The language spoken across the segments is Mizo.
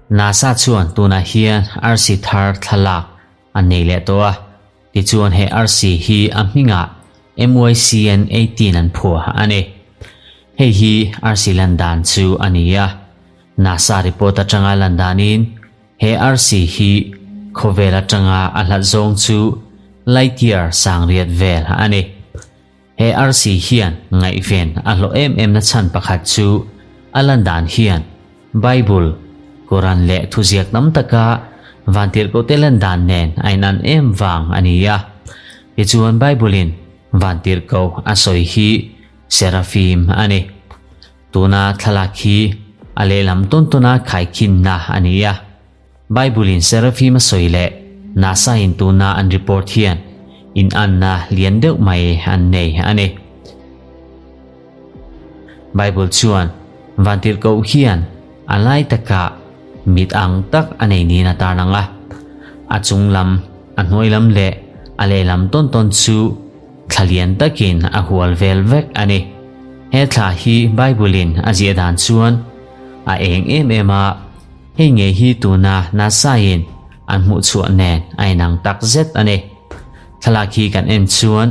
NASA chuan tunah hian arsi thar thlalak an nei leh tawh a, tichuan he arsi hi a hmingah MYCN 18 an phuah a ni. Hei hi arsi lan dan chu a ni a, NASA report atanga lan danin he arsi hi khawvel atanga a hlat zawng chu light year sangriat vel a ni. He arsi hian ngaihven a hlawh em em na chhan pakhat chu a lan dan hian Bible, Quran leh thuziak tam taka vantirhkohte lan dan nen a inan em vang a ni a. Tichuan Bible-in vantirhkoh a sawi hi Seraphim a ni. Tuna thlalak hi a lehlam tawn tawna khaikhinna a ni a. Bible-in Seraphim a sawi leh NASA-in tuna an report hian inanna lian deuh mai an nei a ni. Bible chuan vantirhkoh hian a lai takah mit ang tak a nei niin a tarlang a, a chung lam, a hnuai lam leh a lehlam tawn tawn chu thla lian takin a hual vel vek a ni. He thla hi Bible-in a ziah dan chuan a eng em em a, Hei ngei hi tuna NASA-in an hmuhchhuah nen a inang tak zet a ni. Thlalak hi kan en chuan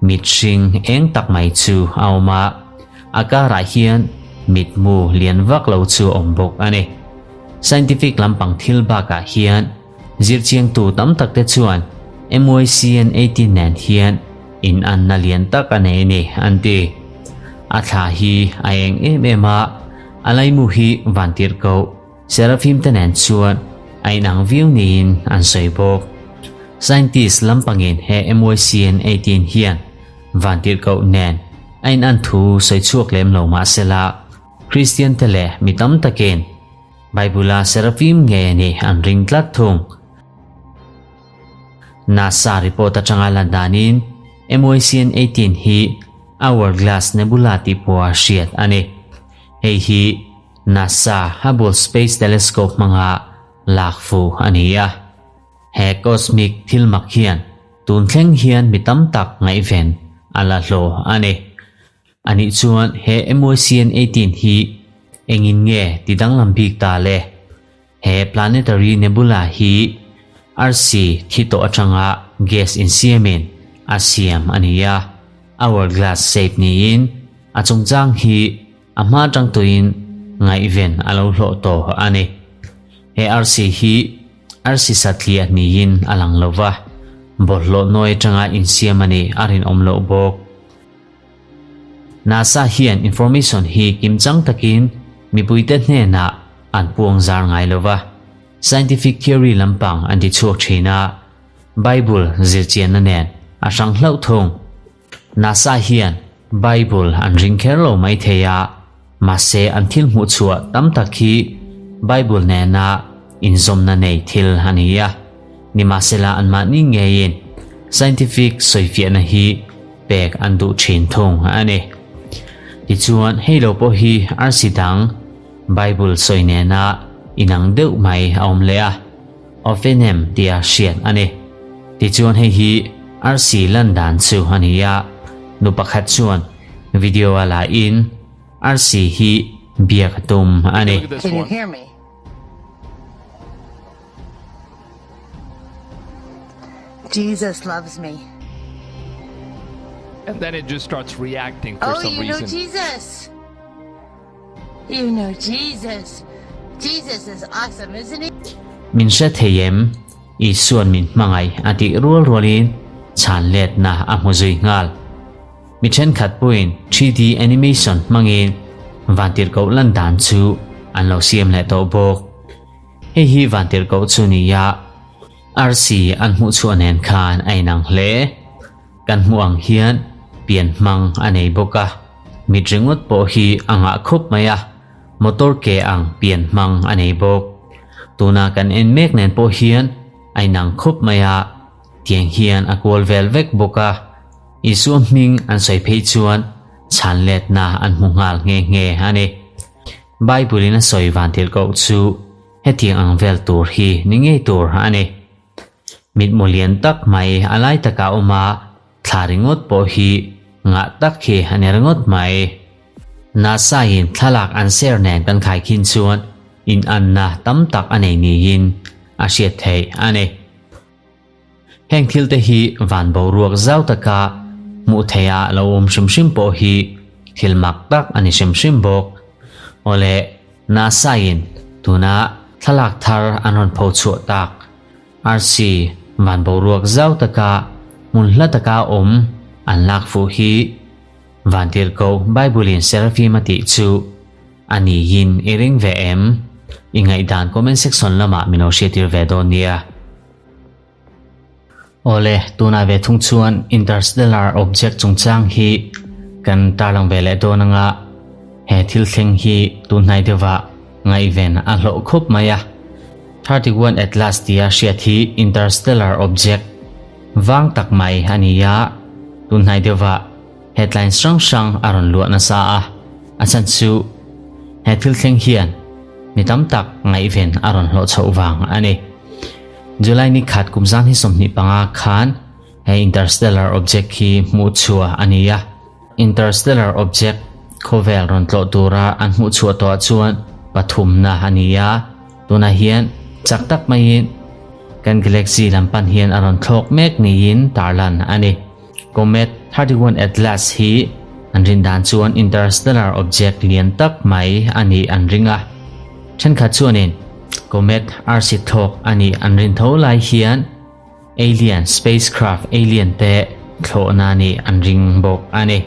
mit hring eng tak mai chu a awm a, a karah hian mitmu lian vak lo chu a awm bawk a ni. Scientific lampang thil bakah hian zirchiangtu tam takte chuan MYCN 18 nen hian inanna lian tak a nei a ni an ti. A thla hi a eng em em a. A laimu hi vantirhkoh Seraphim te nen chuan a inang viau niin an sawi bawk. Scientist lampangin he MYCN 18 hian vantirhkoh nen a inan thu sawi chhuak lem lo mah sela, Kristian te leh mi tam takin Bible-a Seraphim ngei a nih an ring tlat thung. NASA report atanga lan danin MYCN 18 hi Hourglass Nebula tih pawha hriat a ni. Hei hi NASA Hubble Space Telescope hmanga lak fu a ni a. He cosmic thil mak hian tun thleng hian mi tam tak ngaihven a la hlawh a ni. Anih chuan he MYCN 18 hi engin nge ti danglam bik ta le? He planetary nebula hi arsi thi tawh atanga gas insiamin a siam a ni a, hourglass shape niin a chungchang hi a hma atang tuin ngaihven a lo hlawh tawh a ni. He arsi hi arsi satliah niin a lang lo va, bawlhhlawh nawi atanga insiam a nih a rinawm loh bawk. NASA hian information hi kimchang takin mipuite hnenah an puang zar ngai lo va, scientific theory lampang an ti chhuak thin a, Bible zirchianna nen a hrang hlauh thung. NASA hian Bible an ring kher lo mai thei a, mahse an thil hmuh chhuah tam tak hi Bible nena inzawmna nei thil a ni a, nimahsela anmahni ngeiin scientific sawifiahna hi pek an duh thin thung a ni. Tichuan hei lo pawh hi arsi dang Bible sawi nena inang deuh mai a awm leh a, Ophenem tia hriat a ni. Tichuan hei hi arsi lan dan chu a ni a, nu pakhat chuan video a la in arsi hi biak a tum a ni. Can you hear me? Jesus loves me. And then it just starts reacting for oh, some you know reason. Jesus. You know Jesus. Jesus is awesome, isn't he? Min hre thei em? Isuan min hmangaih a tih rual rualin chhan letna a hmu zui nghal. Mi thenkhat pawhin 3D animation hmangin vantirhkoh lan dan chu an lo siam leh tawh bawk. Hei hi vantirhkoh chu nia arsi an hmuh chhuah nen khan a inang hle. Kan hmuh ang hian pian hmang a nei bawk a, mit ringawt pawh hi a ngah khawp mai a, motor ke ang pian hmang a nei bawk. Tuna kan en mek nen pawh hian a inang khawp mai a, tiang hian a kual vel vek bawk a. Isua hming an sawi phei chuan chhan letna an hmu nghal nghe nghe a ni. Bible-in a sawi van tirhkoh chu hetiang ang vel tur hi ni ngei tur a ni. Mitmu lian tak mai a lai takah awm a, thla ringawt pawh hi ngah tak hi a ni ringawt mai. NASA-in thlalak an share nen kan khaikhin chuan inanna tam tak a nei niin a hriat theih a ni. Heng thil te hi van boruak zau taka hmuh theiha lo awm hrim hrim pawh hi thil mak tak a ni hrim hrim bawk. Awle, NASA-in tuna thlalak thar an rawn pho chhuah tak arsi van boruak zau taka hmun hla taka awm an lak fuh hi Vantirhkoh Bible-in Seraphim a tih chu a niin i ring ve em? I ngaihdan comment section lamah min lo hriattir ve dawn nia. Awle, tunah ve thung chuan interstellar object chungchang hi kan tarlang ve leh dawn anga he thil thleng hi tunhnai deuhah ngaihven a hlawh khawp mai a. 31 Atlas tia hriat hi interstellar object vang tak mai a ni a, tunhnai deuhah headlines hrang hrang a rawn luah nasa a, a chhan chu he thil thleng hian mi tam tak ngaihven a rawn hlawh chhoh vang a ni. July ni khat kum zan hi 25 khan he interstellar object hi hmuh chhuah a ni a. Interstellar object khawvel rawn tlawh tura an hmuh chhuah tawhah chuan pathumna a ni a. Tunah hian chak tak maiin kan galaxy lam pan hian a rawn thlawk mek niin tarlan a ni. Comet 31 Atlas hi an rin dan chuan interstellar object lian tak mai a nih an ring a. Thenkhat chuanin comet arsi thlawk a nih an rin tho lai hian alien spacecraft alien te thlawhna a nih an ring bawk a ni.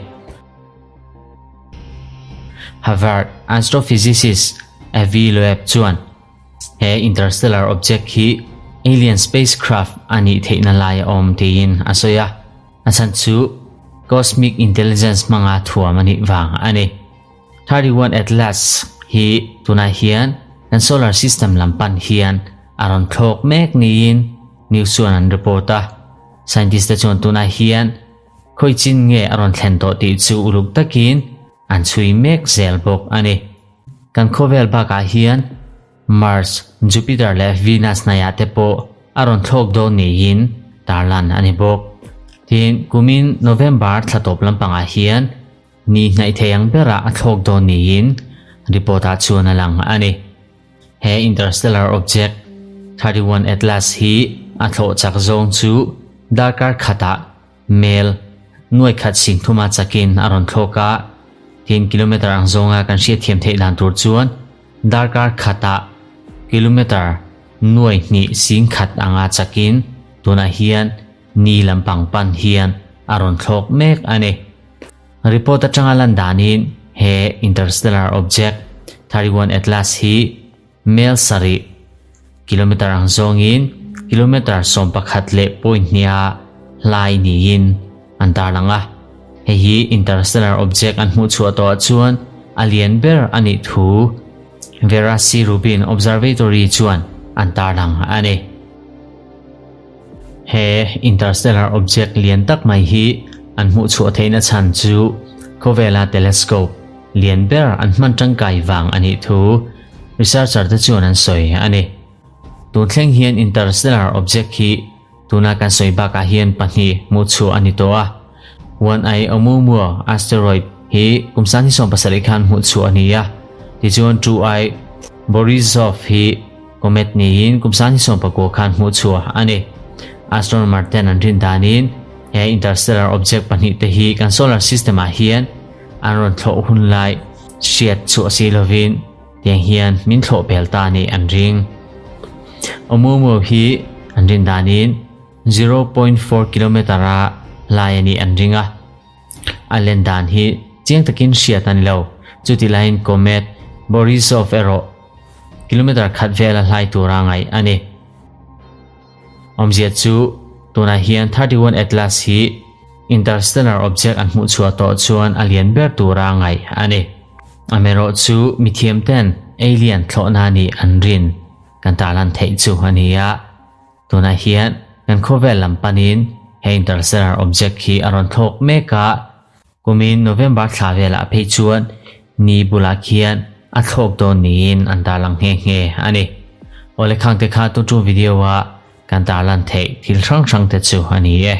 Harvard astrophysicist Avi Loeb chuan he interstellar object hi alien spacecraft a nih theihna lai a awm tiin a sawi a, a chhan chu cosmic intelligence hmanga thuam a nih vang a ni. 31 Atlas hi tunah hian kan solar system lam pan hian a rawn thlawk mek niin news chuan an report a, scientist te chuan tunah hian Khawi chin nge a rawn thlen tawh tih chu uluk takin an chhui mek zel bawk a ni. Kan khawvel bakah hian Mars, Jupiter leh Venus hnaiah te pawh a rawn thlawk dawn niin tarlan a ni bawk. Tin, kumin November thla tawp lampangah hian ni hnaih thei ang berah a thlawk dawn niin report-ah chuan a lang a ni. He interstellar object 31 Atlas hi a thlawh chak zawng chu darkar khatah mel nuai khat sing thuma chakin a rawn thlawk a, tin kilometer ang zawnga kan hriatthiam theih dan tur chuan darkar khatah kilometer nuai hnih sing khat anga chakin tunah hian ni lampang pan hian a rawn thlawk mek a ni. Report atanga lan danin he interstellar object 31 Atlas hi mel sarih kilometer ang zawngin kilometer 11 leh point hniha hlai niin an tarlang a. Hei hi interstellar object an hmuh chhuah tawhah chuan a lian ber a nih thu Vera C. Rubin Observatory chuan an tarlang a ni. He interstellar object lian tak mai hi an hmuh chhuah theihna chhan chu khawvela telescope lian ber an hman tangkai vang a nih thu researcher te chuan an sawi a ni. Tun thleng hian interstellar object hi tuna kan sawi bakah hian pahnih hmuh chhuah a ni tawh a. One Eye Oumuamua asteroid hi kum sang hi 17 khan hmuh chhuah a ni a, tichuan Two Eye Borisov hi comet niin kum sang hi 19 khan hmuh chhuah a ni. Astronomer ten an rin danin he interstellar object pahnih te hi kan solar system ah hian an rawn thlawh hun lai hriat chhuah si lovin tiang hian min thlawh pel ta nih an ring. Oumuamua hi an rin danin 0.4 kilometer a lai a nih an ring a, a len dan hi chiang takin hriat a ni lo. Chuti laiin comet Borisov erawh kilometer khat vel a hlai tura ngaih a ni. Awmzia chu tunah hian 31 Atlas hi interstellar object an hmuh chhuah tawh chuan a lian ber tura ngaih a ni. Amaherawh chu mithiam ten alien thlawhna nih an rin kan tarlan theih chu a ni a. Tunah hian kan khawvel lam panin he interstellar object hi a rawn thlawk mek a, kumin November thla velah phei chuan ni bulah khian a thlawk dawn niin an tarlang nghe nghe a ni. Awle khangte kha tu tu video a kan tarlan theih thil hrang hrang te chu a ni e.